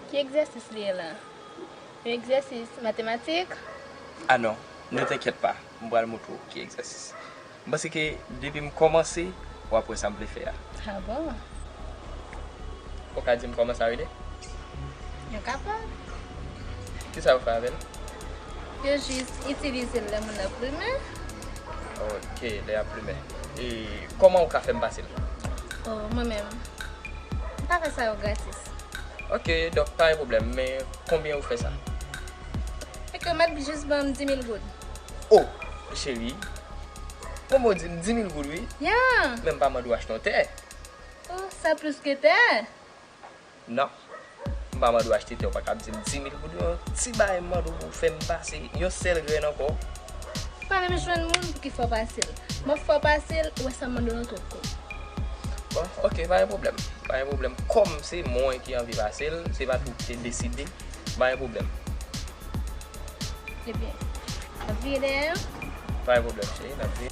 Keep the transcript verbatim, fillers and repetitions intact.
Ki egzèsis li ye la? Yon egzèsis matematik? Ah non, ne t'inquiète pas, m pral montre w ki egzèsis. M panse ke depi m kòmanse, w ap wè sa m vle fè a. Ah bon? Ou ka di m kòman sa rele? Yon kapòt. Kisa yo fè avè l? Yo jis itilize l lè moun nan plumen. Ok, lè y ap plumen. E kòman ou ka fè m pase l? Oh, mwen menm, m pa fè sa yo gratis. Ok, donk pa gen pwoblèm, men konbyen ou fè sa? Fè ke m ap jis ban m di mil goud. Oh, cheri, konbyen ou di m? Di mil goud, wi. Ya. Men m pa mande w achte yon tè. Oh, sa plis ke tè. Non. M pa mande w achte tè, ou pa ka ap di m di mil goud. Yon ti bagay m mande w pou w fè m pase yon sèl grenn ankò. M pa menm jwenn moun pou ki fè w pase l. M ap fè w pase l, ou wè sa m mande w an twòp kou. Bon, ok, pa gen pwoblèm. Pa gen pwoblèm. Kòm se mwen ki anvi pase l, se pa tou ki te deside, pa gen pwoblèm. Ebyen, n ap vire dèyè yo? Pa gen pwoblèm, cheri, n ap vire.